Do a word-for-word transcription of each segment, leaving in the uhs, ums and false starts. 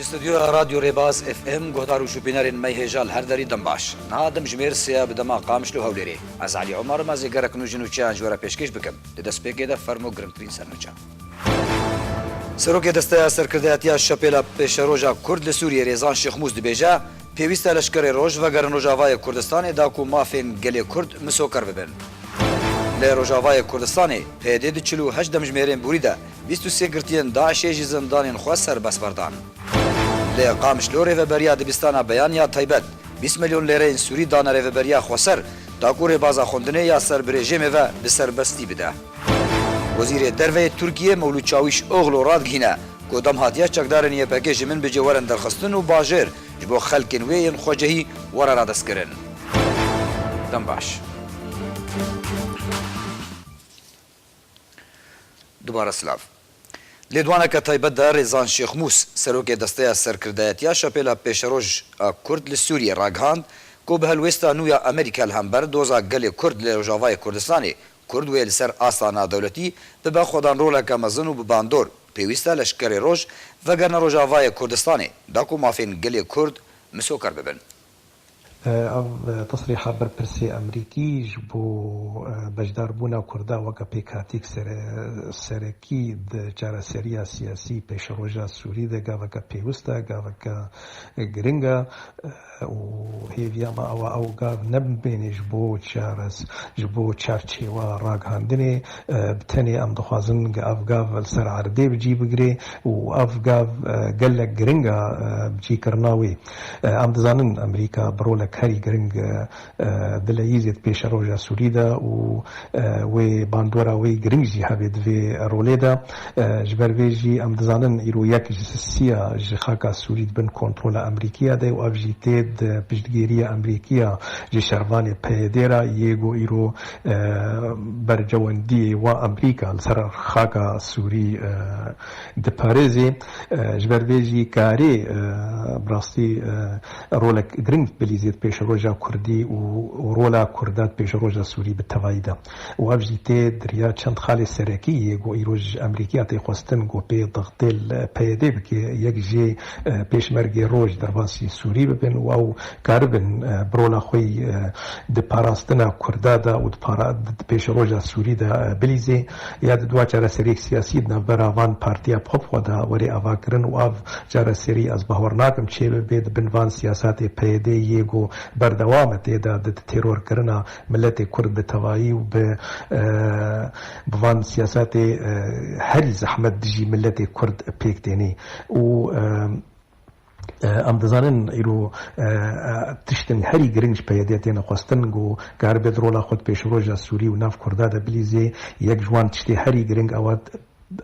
Stûdyoya Radyo Rêbaz F M, guhdar û şûbînerên me yê hêja li her derî dem baş. Niha demjimêr sê ye bi dema Qamişlo Hewlêrê. Ez Elî Omar im, ez ê gerek nû ji nûçeyan ji we re pêşkêş bikim. Di destpêkê de fermo girngtirîn sernûçe. Serokê Desteya Serkirdayetiya Şepêla Pêşeroja Kurd li Sûriyê Rêzan Şêxmûs dibêje, pêwîst e leşkerê roj vegerin Rojavayê Kurdistanê da ku mafên gelê Kurd misoker bibin. Li Rojavayê Kurdistanê P Y D di çil û heşt demjimêrên borî de bîst û sê girtiyên DAIŞê ji zindanên xwe serbest berdan. Li Qamişlo Rêveberiya Dibistana Beyan ya Taybet bîst milyon lêreyên Sûrî dane Rêveberiya Xweser da ku rêbaza xwendinê ya ser bi rejîmê ve bi serbestî bide. Wezîrê Derve yê Tirkiyê Mewlût Çawîş Oxlo radigihîne ku dem hatiye çekdarên Y P G ji min bicê werin derxistin û bajêr ji bo xelkên wê yên xwecihî were radestkirin. Dem baş. Dubare silav. Lêdwaneke taybet de Rêzan Şêxmûs, serokê Desteya Serkirdayetiya Şepêla Pêşeroj a Kurd li Sûriyê ragihand ku bi helwêsta nû ya Amerîka li hember doza gelê Kurd li Rojavayê Kurdistanê, Kurd wê li ser asta navdewletî bibe xwedan roleke mezin û bi bandor, pêwîst e leşkerê roj vegerine Rojavayê Kurdistanê, da ku mafên gelê Kurd misoker bibin. Ev tesrîha berpirsê Amerîkî ji bo, e, beşdarbûna Kurda weke pêkhatîk sere-, serekî di çareseriya siyasî pêşeroja Sûrî de gaveke pêwist e, gaveke giring e, e, û hêviya me ew e ew gav nebimêne ji bo çares-, ji bo çarçêwa ragihandinê, e, bi tenê em dixwazin ev gav li ser erdê bi cî bigire û ev gav, e, gelek giring e, e, bi cîkirina wê. E, em dizanin Amerîka bi rolek herî giring, e, e, di leyîzê di pêşeroja Sûrî de û, e, wê bandora wê giring jî hebe di vê rolê de. E, ji ber vê jî em dizanin îro yek ji siya ji xaka Sûrî di bin kontrola Amerîkiya de ye û ev jî tê di piştgiriya Amerîkiya ji şervanê P Y D re yê ku îro, e, bercewendiyê wa Amerîka li ser xaka Sûrî, e, diparêzê, e, ji ber vê jî karê, e, bi rastî, e, rolek giring bilîzê di pêşeroja Kurdî û, û rola Kurda di pêşeroja Sûrî bi tevayî de. Û ev jî tê di riya çend xalê serekî yê ku îro ji Amerîkiya tê xwestin ku pê dixtê li P Y D bike, yek jê, e, pêşmergê roj derbasî Sûrî bibin û ew karibin, e, bi rola xwe yî, e, di parastina Kurda de û di para-, di pêşeroja Sûrî de, e, bilîzê. Ya di dua çareseriyek siyasî di navbera van partiya bi xwe bi xwe de were avakirin û ev çareserî ez bawer nakim çê bibe di bin van siyasatê P Y D yê ku berdewam e tê de di terorkirina miletê Kurd bi tevayî û bi, e, bi van siyasatê, e, herî zehmet dijî miletê Kurd pêk tênê. Û, e, Em dizanin îro, e, e, tiştên herî giring ji P Y D têne xwestin, ku karibe di rola xwe di pêşeroja Sûrî û nav Kurda de bilîzê. Yek ji wan tiştê herî giring ew e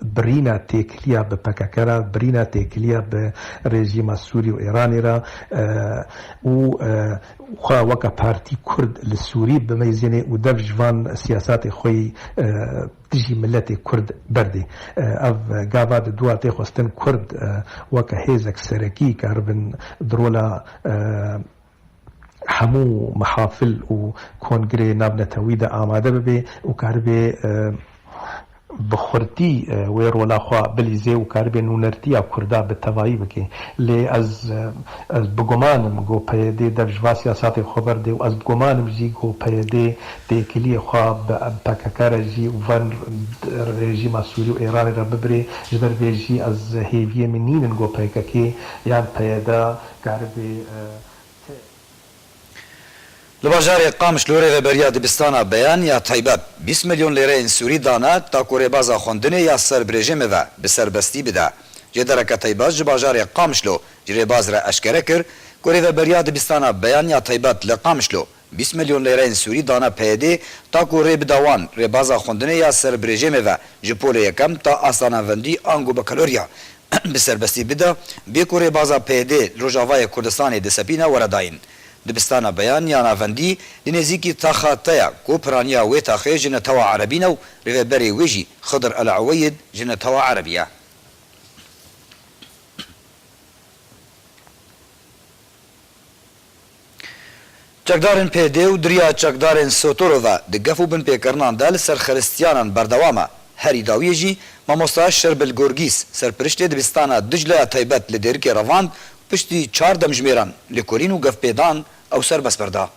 birîna têkiliya bi P K K re, birîna têkiliya bi rejîma Sûrî û Îranê re, e, û, e, xwe weke partî Kurd li Sûrî bimeyzêne û dev ji van siyasatê xwe yî, e, dijî miletê Kurd berdê. E, ev gava di dua tê xwestin Kurd, e, weke hêzek serekî karibin di rola, e, hemû mihafil û kongrê navnetewî de amade bibe û karibe, e, bi xurtî, e, wê rola xwe bilîzê û karibe nûnertiya Kurda bi tevayî bike. Lê ez, e, Ez bi guman im ku P Y D dev ji va siyasatê xwe berdê û ez bi guman im jî ku P Y D têkiliyê xwe bi P K K re jî û van rejîma Sûrî û Êranê re bibirê. Ji ber vê jî ez hêviyê min nînin ku P K K yan P Y D karibe, e, Li bajarê Qamişlo rêveberiya dibistana Beyan ya taybet bîst milyon lêreyên Sûrî dane, ta ku rêbaza xwendinê ya ser bi rejîmê ve bi serbestî bide. Jêdereke taybet ji bajarê Qamişlo ji rêbaz re eşkere kir ku rêveberiya dibistana Beyan ya taybet li Qamişlo bîst milyon lêreyên Sûrî dane P Y D, ta ku rê bide wan rêbaza xwendinê ya ser bi rejîmê ve ji polê yekem ta asta navendî ango bakalorya bi serbestî bide, bê ku rêbaza P Y D li Rojavayê Kurdistanê disepîne were dayîn. Dibistana Beyan ya navendî di nêzîkî taxa te ye ku piraniya wê taxê ji netewa erebî ne û rêveberê wê jî Xidir El Eweyid ji netewa erebî ye. Çekdarên P Y D û di riya çekdarên Sotoro ve di gef û binpêkirinan de li ser xiristiyanan berdewam e. Herî dawiyê jî mamosta Şerbil Gorgîs, serpiriştê dibistana Dicleya Taybet li Dêrikê revand, piştî çar demjimêran lêkolîn û gefpêdan ew serbest berda.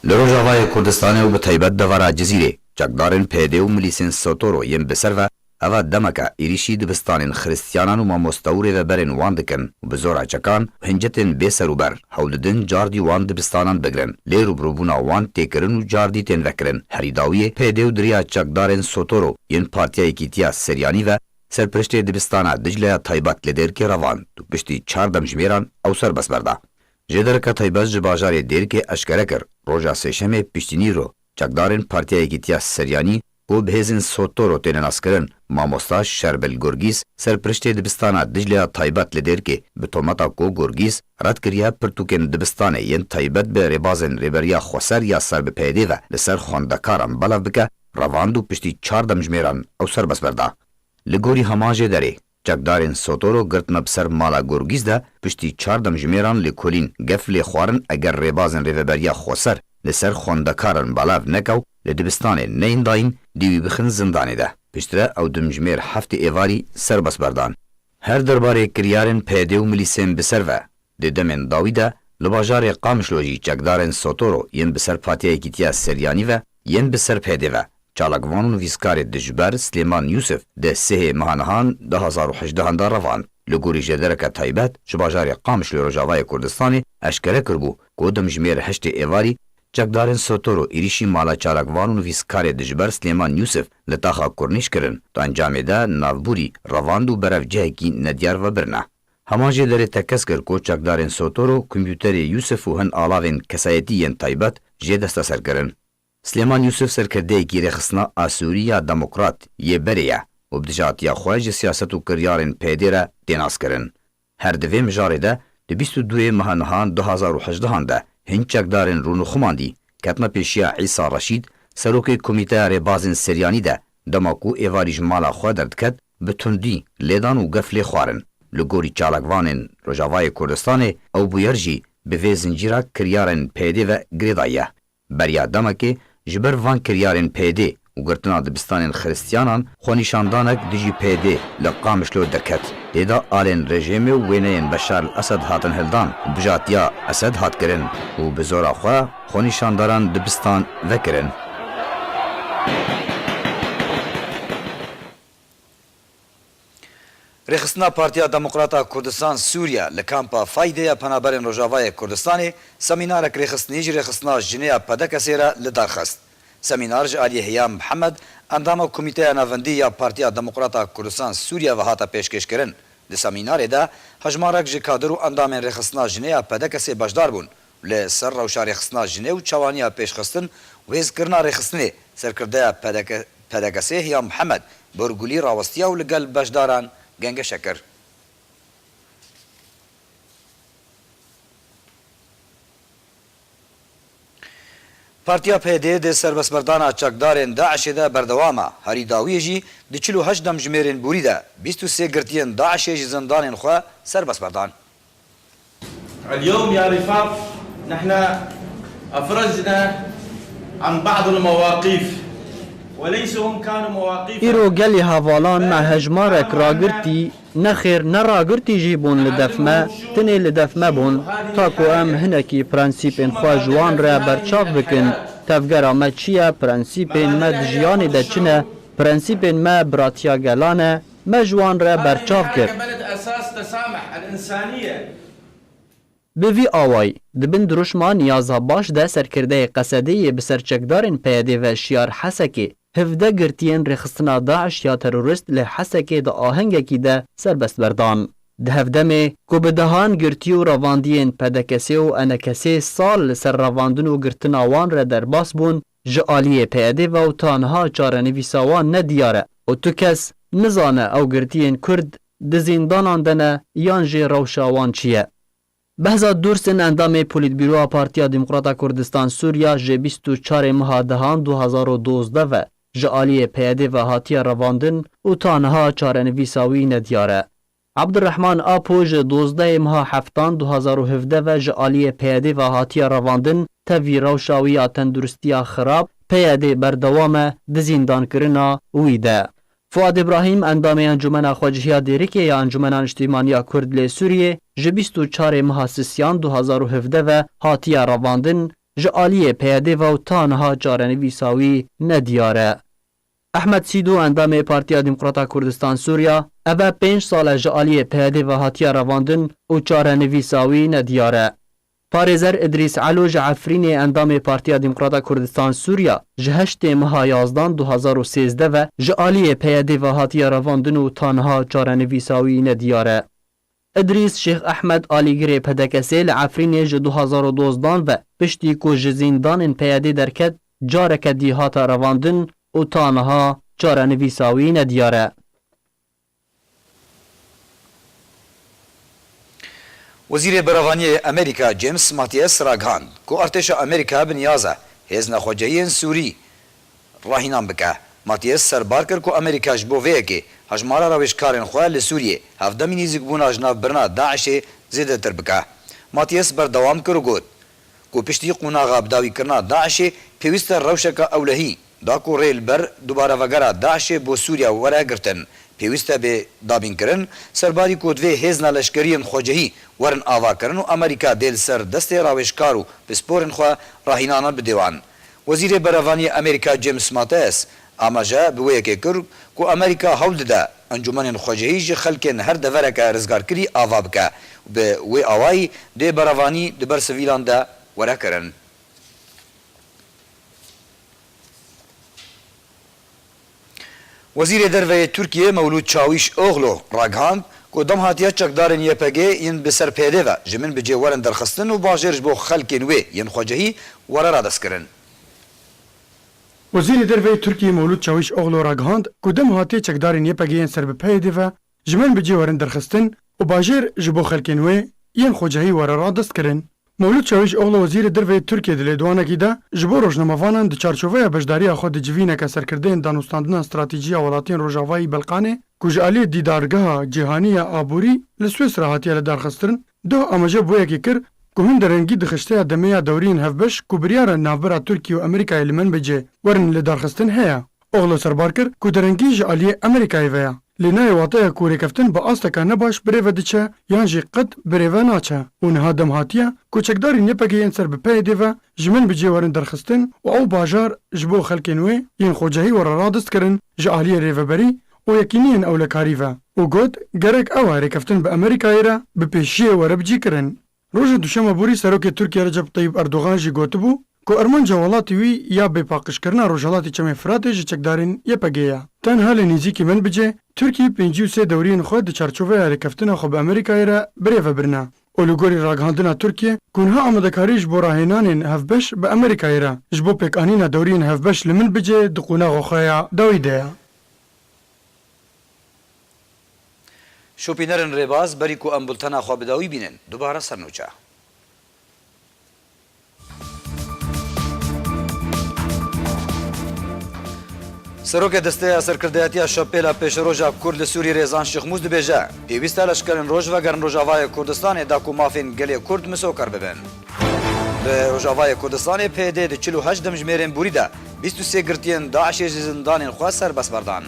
Li Rojavayê Kurdistanê û bi taybet devera Cizîrê, çekdarên P Y D û milîsên Sotoro yên bi ser ve, eva demeke êrîşî dibistanên xiristiyanan û mamoste û rêveberên wan dikin û bi zora çekan û hincetên bê serûber hewl didin cardî wan dibistanan bigirin. Lê rûbirûbûna wan tê kirin û cardî tên vekirin. Herî dawiyê P Y D û di riya çekdarên Sotoro yên Partiya Yekîtiya Seryanî ve serpiriştê dibistana Dicleya Taybet li Dêrikê revand û piştî çar demjimêran ew serbest berda. Jêdereke taybet ji bajarê Dêrikê eşkere kir, roja Sêşemê piştî nîro çekdarên Partiya Yekîtiya Seryanî ku bi hêzên Sotoro têne naskirin, mamosta Şerbil Gurgîz, serpiriştê dibistana Dicleya Taybet li Dêrikê, bi tometa ku Gurgîz red kiriye pirtûkên dibistanê yên taybet bi rêbazên Rêberiya Xweser ya ser bi P Y D ve li ser xwendekaran belav bike, revand û piştî çar demjimêran ew serbest berda. Li gorî heman jêderê, çekdarên Sotoro girtine bi ser mala Gorgîz de piştî çar demjimêran lêkolîn, gef lê xwarin eger rêbazên Rêveberiya Xweser li ser xwendekaran belav neke û li dibistanê neyên dayîn dê wî bixin zindanê de. Piştre ew demjimêr heftê êvarî serbest berdan. Her derbarê kiryarên P Y D û milîsên bi ser ve, di demên dawî de li bajarê Qamişlo jî çekdarên Sotoro yên bi ser Partiya Yekîtiya Seryanî ve yên bi ser P Y D ve, çalakvan û nivîskarê dijber Silêman Yûsif di sêhê meha nihan du hazar û hejdehan de revand. Li gorî jêdereke taybet ji bajarê Qamişlo Rojavayê Kurdistanê eşkere kiribû ku demjimêr heştê êvarî çekdarên Sotoro êrîşî mala çalakvan û nivîskarê dijber Silêman Yûsif li taxa Kurnîş kirin, di encamê de navbûrî revand û berev cihekî nediyar vebirine. Heman jêderê tekez kir ku çekdarên Sotoro kompûterê Yûsif û hin alavên kesayetî yên taybet jê desteser kirin. Silêman Yûsif serkirdeyekî Rêxistina Asûrî ya Demokrat yê berê ye û bi dijatiya xwe ji siyaset û kiryarên P Y D re tê naskirin. Her di vê mijarê de di bîst û duyê meha nihan du hazar û hejdehan de hin çekdarên rûnixumandî ketine pêşiya Îsa Reşîd, serokê Komîteya Rêbazên Seryanî de dema ku êvarî ji mala xwe derdiket, bi tundî lêdan û gef lê xwarin. Li gorî çalakvanên Rojavayê Kurdistanê ew bûyer jî bi vê zincîra kiryarên P Y D ve girêdayî ye. Beriya demekê ji ber van kiryarên P Y D û girtina dibistanên xiristiyanan xwenîşandanek dijî P Y D li Qamişlo derket. Tê de alên rejîmê û wêneyên Beşar el Esed hatin hildan û bijatiya Esed hat kirin û bi zora xwe xwenîşandaran dibistan vekirin. Rêxistina Partiya Demokrata Kurdistan Sûriye li kampa Faydê ya Penaberên Rojavayê Kurdistanê semînarek rêxistinî ji rêxistina jinê ya P D K S'ê re li dar xist. Semînar ji aliyê Heyam Mihemed, endama Komîteya Navendî ya Partiya Demokrata Kurdistan Sûriye ve hate pêşkêşkirin. Di semînarê de hejmarek ji kadir û endamên rêxistina jinê ya P D K S'ê beşdar bûn. Li ser rewşa rêxistina jinê û çawaniya pêşxistin û hêzkirina rêxistinê serkirdeya P D K, P D K S'ê Hiya Mihemed borgulî rawestiya û li gel beşdaran gengeşe kir. Partiya P Y D di serbestberdana çekdarên DAIŞê de berdewam e. Herî dawiyê jî di çil û heşt demjimêrên borî de bîst û sê girtiyên DAIŞê ji zindanên xwe serbest berdan. اليوم يا رفاق، نحن أفرجنا عن بعض المواقف، وليس هم كانوا مواقف. Îro gelê hevalan me hejmarek ragirtî, nexêr ne ragirtî jî bûn li def me, tinê li def me bûn, ta ku em hinekî prensîpên xwe ji wan re berçav bikin. Tevgera me çi ye, prensîpên me di jiyanê de çi ne, prensîpên me biratiya gelan e, me ji wan re berçav kir. Bi vî awayî, di bin dirûşma niyaza baş de serkirdeyê Qesedê yê bi ser çekdarên P Y D ve Şiyar Hesekê hevdeh girtiyên rêxistina DAIŞ ya terorîst li Hesekê di ahengekî de serbest berdan. Di hevdemê ku bi dehan girtî û revandiyên P D K S ê û E N K S ê sal li ser revandin û girtina wan re derbas bûn, ji aliyê P Y D ve û ta niha çarenivîsa wan ne diyar e û tu kes nizane ew girtiyên Kurd di zîndanan de ne yan jî rewşa wan çi ye. Behzat Dursin, endamê Polîtbîroya Partiya Demokrata Kurdistan Sûriya, ji bîst û çarê meha dehan du hazar û dozdeh ve ji aliyê P Y D ve hatiye revandin û ta niha çarenivîsa wî nediyar e. Abdurrehman Apo ji dozdehê meha heftan du hazar û hevdeh ve ji aliyê P Y D ve hatiye revandin, tevî rewşa wî ya tenduristiya xirab, P Y D berdewam e di zîndankirina wî de. Fuad Îbrahîm, endamê Encûmena Xwecihiya Dêrikê ya Encûmena Niştîmaniya Kurd lê Sûriyê, ji bîst û çarê meha Sisiyan du hazar û hevdeh ve hatiye revandin, ji aliyê P Y D ve û ta niha çarenivîsa wî nediyar e. Ehmed Sîdû, endamê Partiya Demokrata Kurdistan Sûriya, ev e pênc sal e ji aliyê P Y D ve hatiye revandin û çarenivîsa wî nediyar e. Parêzer Idrîs Elo ji Efrînê, endamê Partiya Demokrata Kurdistan Sûriya, ji heştê meha yazdan du hazar û sêzdeh ve ji aliyê P Y D ve hatiye revandin û ta niha çarenivîsa wî nediyar e. Idrîs Şêx Ehmed, alîgirê P D K'ê li Efrînê ji du hazar û dozdan ve piştî ku ji zîndanên P Y D derket, careke dî hate revandin û ta niha çarenivîsa wî nediyar e. Wezîrê Berevaniyê Amerîka James Mattis ragihand ku artêşa Amerîka bi niyaz e hêz nexwecihiyên Sûrî rahînan bike. Mattis serbar kir ku Amerîka ji bo vê yekê hejmara rawêjkarên xwe li Sûriyê hevdemî nêzîkbûna ji nav birina DAIŞê zêdetir bike. Mattis berdewam kir û got ku piştî qonaxa bidawîkirina DAIŞê pêwîst e rewşeke ewlehî da ku rê li ber dubarevegera DAIŞê bo Sûriya were girtin. Pêwîst e bê dabînkirin, serbarî ku divê hêzna leşkeriyên xwecihî werin avakirin û Amerîka dê li ser destê rawêjkar û pisporên xwe rahînana bidê wan. Wezîrê Berevaniyê Amerîka James Mattis amaje bi wê yekê kir ku Amerîka hewl dide encûmenên xwecihî ji xelkên her devereke rizgarkirî ava bike û bi wê awayî dê berevanî di ber sivîlan de were kirin. Wezîrê Derve yê Tirkiyê Mewlût Çawîşoglu ragihand ku dem hatiye çekdarên Y P G yên bi ser P Y D ve ji min bi cê werin derxistin û bajêr ji bo xelkên wê yên xwecihî were radestkirin. Wezîrê Derve yê Tirkiyê Mewlût Çawîşoglu ragihand ku dem hatiye çekdarên Y P G yên ser bi P Y D ve ji min bi cê werin derxistin û bajêr ji bo xelkên wê yên xwecihî were radestkirin. Mewlût Çawîşoglu, Wezîrê Derve yê Tirkiyê, di lêdwanekî de ji bo rojnamevanan di çarçoveya beşdariya xwe di civîneke serkirdeyên danûstandina stratejî ya welatiyên Rojavayî Belqanê ku ji aliyê Dîdargeha Cîhanî ya Aborî li Swîsra hatiye lidarxistin, doh amaje bi wê yekê kir ku hin derengî di xişteya demê ya dewriyên hevbeş ku biryara navbera Tirkiye û Amerîkayê li min bicê werin lidarxistin heye. Oglu serbar kir ku derengî ji aliyê Amerîkayê ve ye. Lê nayê wateya ku rêkeftin bi asteka nebaş birêve diçe yan jî qet birêve naçe û niha dem hatiye ku çekdarên Y P G yên ser bi P Y D ve ji min bi cê werin derxistin û ew bajar ji bo xelkên wê yên xwecihî were radestkirin ji aliyê rêveberî û yekîniyên ewlekarî ve û got, gerek ew e rêkeftin bi Amerîkayê re bi pêşiyê were bicîkirin. Roja duşema borî Serokê Tirkiye Recep Tayyip Erdogan jî gotibû ku armanca welatê wî ya bêpaqijkirina Rojhelatê Çemê Firatê ji çekdarên Y P G ye. Tenha li nêzîkî min bicê, Tirkiye pêncî û sê dewriyên xwe di çarçoveya rêkeftina xwe bi Amerîkayê re birêve birine û li gorî ragihandina Tirkiye ku niha amadekarî ji bo rahênanên hevbeş bi Amerîkayê re ji bo pêkanîna dewriyên hevbeş li min bicê di qonaxa xwe ya dawî de ye. Şopînerên rêbaz, berî ku em bultena xwe bi dawî bînin, dubare ser nûçe. Serokê Desteya Serkirdeyetiya Şepêla Pêşeroja Kurd li Sûrî Rêzan Şêxmûs dibêje, pêwîst e leşkerên roj vegerin Rojavayê Kurdistanê da ku mafên gelê Kurd misoker bibin. Li Rojavayê Kurdistanê P Y D di çil û heşt demjimêrên borî de bîst û sê girtiyên DAIŞê ji zindanên xwe serbest berdan.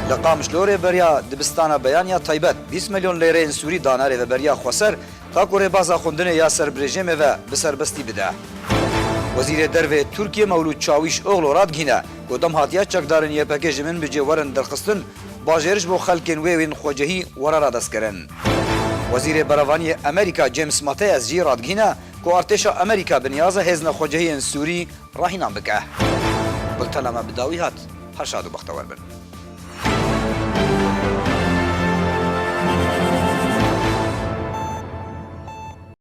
Li Qamişlo rêberiya dibistana Beyan ya taybet bîst milyon lêreyên Sûrî dane Rêveberiya Xweser, ta ku rêbaza xwendinê ya ser bi rejîmê ve bi serbestî bide. Wezîrê Derve yê Tirkiyê Mewlûd Çawîşoglu radigihîne ku dem hatiye çekdarên Y P G ji min bi cê werin derxistin, bajêr ji bo xelkên wê yên xwecihî were radestkirin. Wezîrê Berevaniyê Amerîka James Mattis jî radigihîne ku artêşa Amerîka bi niyaz e hêzna xwecihiyên Sûrî rahînan bike. Bultena me bi dawî hat. Her şad û bextewer bin.